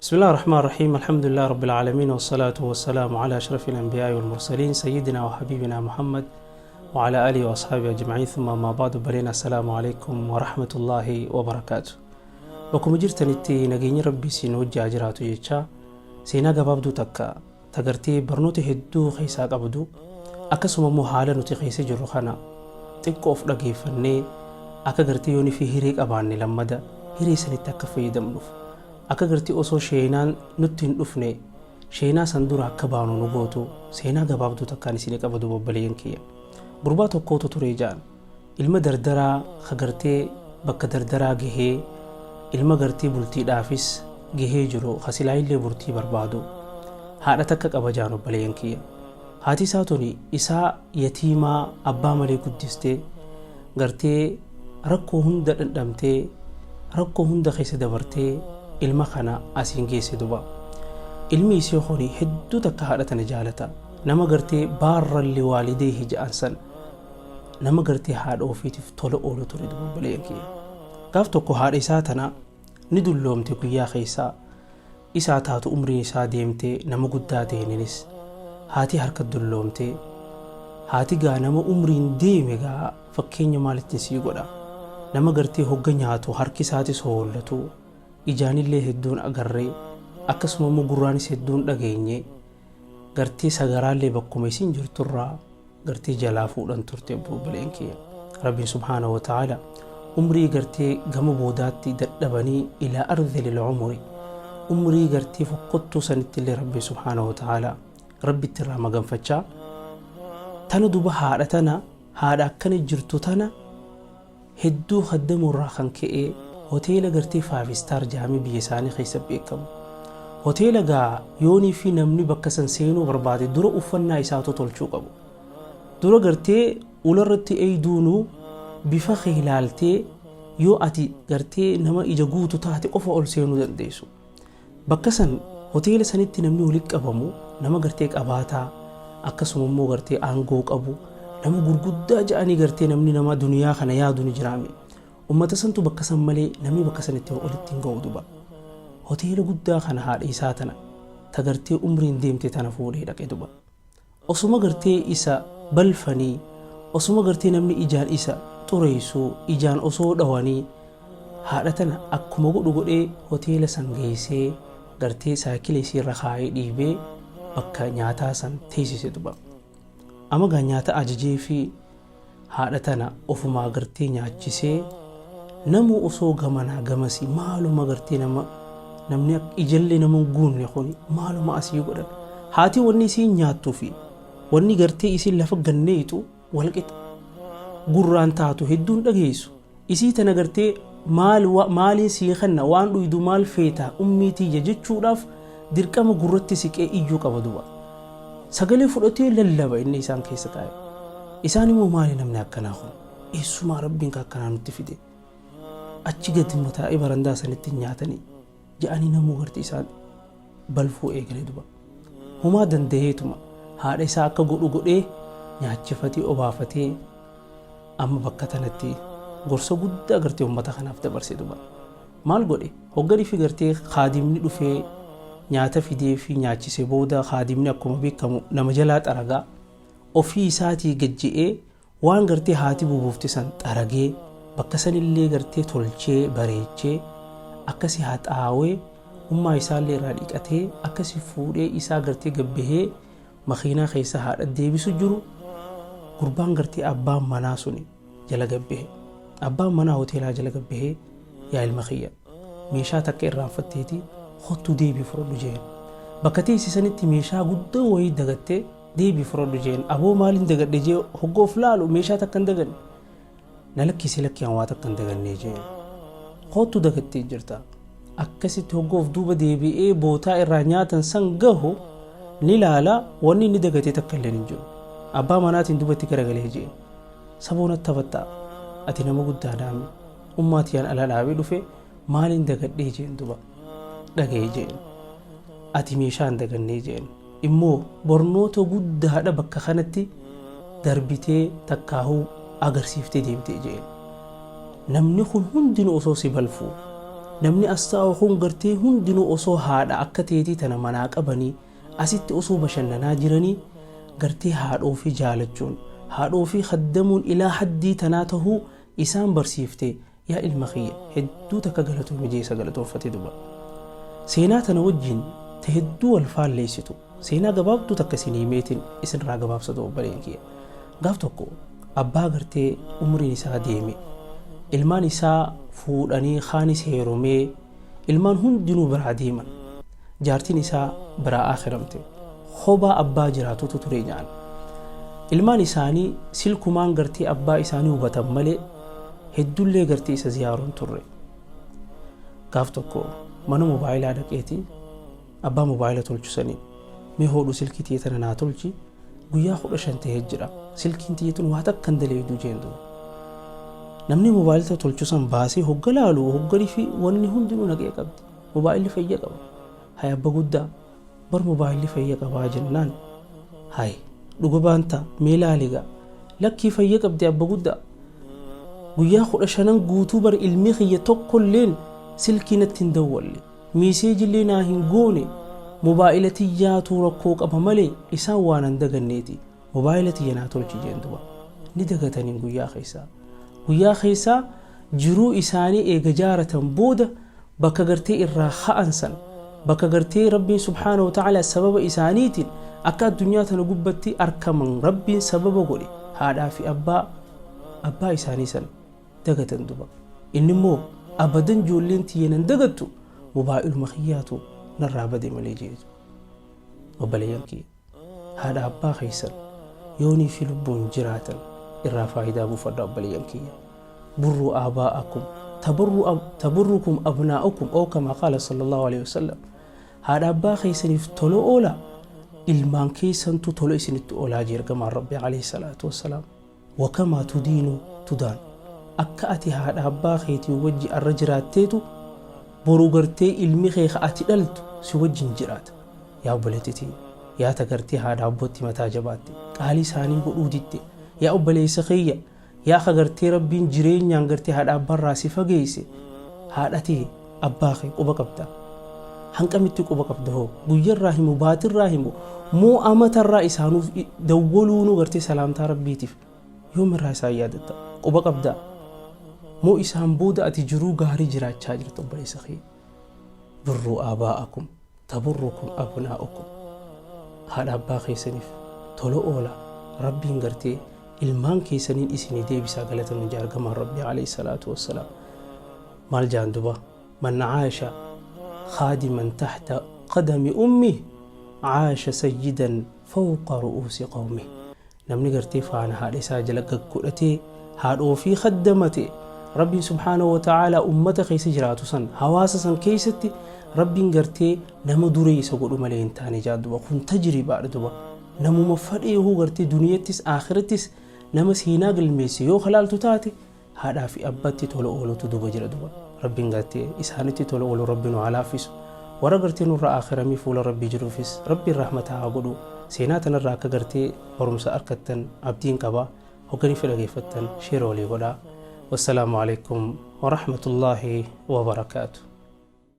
بسم الله الرحمن الرحيم، الحمد لله رب العالمين، والصلاة والسلام على أشرف الأنبياء والمرسلين، سيدنا وحبيبنا محمد وعلى آله وأصحابه أجمعين، ثم أما بعد. بلينا السلام عليكم ورحمة الله وبركاته. Bakkuma jirtanitti nageenyi Rabbii siin wajji haa jiraatu jechaa, seenaa gabaabduu takka tagartee barnoota hedduu keessaa qabdu, akkasuma immoo haala nuti keessa jirru kana xiqqoo of dhageeffannee, akka gartee yoonii fi hiree qabaanne lammada hiree sanitti akka fayyadamnuuf, akka gartee osoo sheenaan nutti hin dhufne sheenaa san dura akka baanu nu gootu, seenaa gabaabduu takkaan isinii qabadu. Obboleeyyan kiyya, gurbaa tokkootu ture ja'an, ilma dardaraa ka gartee bakka dardaraa gahee, ilma gartee bultiidhaafis gahee jiru, ka silaayillee bultii barbaadu. Haadha takka qaba ja'an, obboleeyyan kiyya. Haati isaa tuni isaa yatiimaa abbaa malee guddistee, gartee rakkoo hunda dhandhamtee, rakkoo hunda keessa dabartee ilma kana asiin geesse. Duba ilmi isii kuni hedduu takka haadha tana jaalata. Nama gartee بارا لوالديه ja'an san, nama gartee haadha ofiitiif tola oolu ture. Duba obboleeyyan kiyya, gaaf tokko haadha isaa tana ni dulloomte. Guyyaa keessaa isaa taatu umriin isaa deemtee, nama guddaa ta'eninis haati harka dulloomte. Haati gaa nama umriin deeme gaa, fakkeenya maalittiin sii godha, nama gartee hogga nyaatu harki isaatis hoollatu, ijaanillee hedduun agarree, akkasuma immoo gurraanis hedduun dhageenye, gartee sagaraallee bakkuma isin jirturraa gartee jalaa fuudhan turte. Obboleen kiyya, Rabbiin سبحانه وتعالى umrii gartee gama boodaatti dadhabanii إلى أرذل العمر, umrii gartee fokkottuu sanitti illee Rabbiin سبحانه وتعالى Rabbitti irraa maganfachaa tana. Duba haadha tana, haadha akkana jirtu tana hedduu haddamurraa kan ka'e, hoteela gartee five star jaamii biyya isaanii keessa beekamu, hoteela gaa yoonii fi namni bakka san seenuu barbaade dura uffannaa isaatu tolchuu qabu. Dura gartee ularratti eeyduunuu bifa kee ilaaltee, yoo ati gartee nama ija guutu taate qofa ol seenuu dandeessu. Bakka san, hoteela sanitti namni walitti qabamu nama gartee qabaataa, akkasuma immoo gartee aangoo qabu, nama gurguddaa ja'anii gartee namni nama duniyaa kana yaadu ni jiraame. Ummata santu bakka san malee namni bakka sanitti olitti hin ga'u. Duba hoteela guddaa kana haadha isaa tana ta gartee umriin deemte tana fuudhee dhaqe. Duba osuma gartee isa balfanii, osuma gartee namni ijaan isa xureessu, ijaan osoo dhawanii, haadha tana akkuma godhu godhee hoteela san geessee, gartee saayikila isiirra kaayee dhiibee bakka nyaataa san teessise. Duba amma gaa nyaata ajajee fi haadha tana ofumaa gartee nyaachisee, namu osoo gamanaa gamasii maaluma gartee nama namni ijallee nama hin guunne kuni maaluma asii godhan. Haati wanni isiin nyaattuu fi wanni gartee isiin lafa ganneetu walqixa, gurraan taatu hedduun dhageessu. Isii tana gartee maal maaliin sii kenna, waan dhuydu maal feeta ummii tiyya jechuudhaaf dirqama gurratti siqee iyyuu qaba. Duba sagalee fudhatee lallaba inni isaan keessa taa'e. Isaan immoo maali namni akkanaa kun, eessumaa Rabbiin ka akkanaa nutti fide, achi gadi taa'ee barandaa sanitti nyaatanii ja'anii namuu gartee isaan balfuu eegale. Duba humaa danda'eetuma haadha isaa akka godhu godhee nyaachifatee obaafatee, amma bakka tanatti gorsa guddaa gartee uummata kanaaf dabarse. Duba maal godhe? Hogganii fi gartee kaadimni dhufee nyaata fidee fi nyaachise booda, kaadimni akkuma beekamu nama jalaa xaragaa, ofii isaatii gajji'ee waan gartee haati bubuufte san xaragee, bakka sanillee gartee tolchee bareechee, akkasi haxaawee, ummaa isaallee irraa dhiqatee, akkasi fuudhee isaa gartee gabbahee makiinaa keessa haadha deebisu jiru, gurbaan gartee abbaan manaa suni jala gabbahe. Abbaan manaa hoteelaa jala gabbahee, "Yaa ilma kiyya, meeshaa takka irraanfatteeti, kottu deebii fudhadhu," jeen. Bakka teessisanitti meeshaa guddaa wayii dagattee, deebii fudhadhu jeen. "Aboo, maaliin dagadhe?" jee hoggoof laalu, meeshaa takka hin daganne. "Na lakkisee, lakkii, waa takka hin dagannee," jeen. "Kottu, dagattee jirta." Akkasitti hoggoof duuba deebi'ee bootaa irraa nyaatan san gahu ni laala, wanni inni dagatee takka illee hin jiru. Abbaa manaatiin duubatti garagalee jeen, "Saboon taphattaa, ati nama guddaa daame, ummaatiyaan ala dhaabee dhufe, maaliin dagadhee?" jeen. "Duba dhaga'ee," jeen, "ati meeshaa hin dagannee," jeen. "Immoo barnoota guddaadha bakka kanatti darbitee takkaahuu agarsiiftee deemtee," jeen. "Namni kun hundinuu osoo si balfuu, Namni as taa'u kun gartee hundinuu osoo haadha akka teetii tana manaa qabanii asitti osoo bashannanaa jiranii gartee haadha ofii jaalachuun, haadha ofii khaddamuun ilaa haddii tanaa tahuu isaan barsiifte. Yaa ilma kiyya, hedduu takka galatoomi jee isa galatoonfate duba. Seenaa tana wajjiin ta hedduu wal faalleessitu seenaa gabaabduu takka isin himeetiin isinirraa gabaabsatu obboleen kiyya. Gaaf tokko abbaa gartee umriin isaa deeme, ilmaan isaa fuudhanii kaanis heerumee ilmaan hundinuu biraa deeman, jaartiin isaa biraa aakiramte, khobaa abbaa jiraatutu ture ja'an. Ilmaan isaanii silkumaan gartee abbaa isaanii hubatan malee heddullee gartee isa ziyaaruun turre. Gaaf tokko mana mobaayilaa dhaqeeti abbaa mobaayila tolchu saniin, mee hoodhu silkii tiyya tana naa tolchi, guyyaa 15 tahee jira, silkiin tiyya tun waa takka hin daleeydu jeen duuba. Namni mobaayilta tolchu san baasee hogga laalu hogganii fi wanni hundinuu nagaya qabdi, mobaayilli fayya qaba. Hay abba guddaa, bar mobaayilli fayya qabaa jennaan, hay dhuga baanta, mee laali gaa. Lakkii, fayya qabdi abba guddaa, guyyaa 15n guutuu bar ilmi kiyya tokkolleen silkii natti hin dawwalle, miiseejillee naa hin goone. Mobaayila tiyyaatuu rakkoo qaba malee isaan waan an daganneeti, mobaayila tiyya naa tolchi jeen duba. Ni dagataniin guyyaa keessaa guyyaa keessaa jiruu isaanii eega jaaratan booda bakka gartee irraa ka'an san, bakka gartee Rabbiin subhaanahu wa ta'ala sababa isaaniitiin akka addunyaa tana gubbatti arkaman Rabbiin sababa godhe, haadhaa fi abbaa isaanii san dagatan duba. Inni immoo abadan ijoolleen tiyya nan dagattu, mobaayiluma kiyyaatu narraa bade malee jeetu. Obboleeyyan kiyya, haadha abbaa keessan yoonii fi lubbuun jiraatan irraa faayidaa buufadha. Obboleeyyan kiyya, burruu aabaa'akum taburrukum abnaa'ukum oo kama qaala sallallahu alaihi wasallam. Haadha abbaa keessaniif tola oola, ilmaan keessantu tola isinitti oolaa jee ergamaan Rabbi alayhi salaatu wassalaam. Wakamaa tudiinu tudaan, akka ati haadha abbaa keetii wajji arra jiraatteetu boru gartee ilmi kee ka ati dhaltu si wajjin jiraata. Yaa obboleetti, yaa ta gartee haadha abbootti mataa jabaatte, qaalii isaanii godhuu didde, yaa obboleessa kiyya, yaa ka gartee Rabbiin jireenyaan gartee haadha abbaarraa si fageesse, haadha tee abbaa kee quba qabda? Hanqamitti quba qabda hoo? Guyyarraa himu, baatirraa himu, moo amatarraa isaanuuf dawwaluunuu gartee salaamtaa Rabbiitiif yoomirraa isaan yaadatta? Quba qabdaa? Moo isaan booda ati jiruu gaarii jiraachaa jirta? Obboleessa kiyya, birruu aabaa'akum taburrukum abnaa'ukum. Haadha abbaa keessaniif tola oola, Rabbiin gartee ilmaan keessaniin isinii deebisaa galata nun jaargamaan Rabbii alayhi salaatu wassalaam. Maal jaan duba? Man caasha khaadiman taxta qadami ummih caasha sayyidan fawqa ru'uusi qawmih. Namni gartee faana haadha isaa jala gaggodhatee haadha ofii khaddamate, Rabbiin subhaanahu wa ta'aalaa ummata keessa jiraatu san, hawaasa san keessatti Rabbiin gartee nama duree isa godhu malee hin taane jaan duba. Kun tajribaadha duba. Namuma fadheehuu gartee duniyattis akhirattis nama seenaa galmeesse yoo kalaaltu taate, haadhaa fi abbatti tola oolutu duba jira duba. Rabbiin gartee isaanitti tola oolu Rabbi nu haa laaffisu. Warra gartee nurra akhiramii fuula Rabbii jiruufis Rabbiin rahmata haa godhu. Seenaa tanarraa akka gartee barumsa arkattan abdiin qaba. Hogganii fi dhageeffattan share walii godhaa. Wassalaamu alaikum warahmatullaahi wabarakaatu.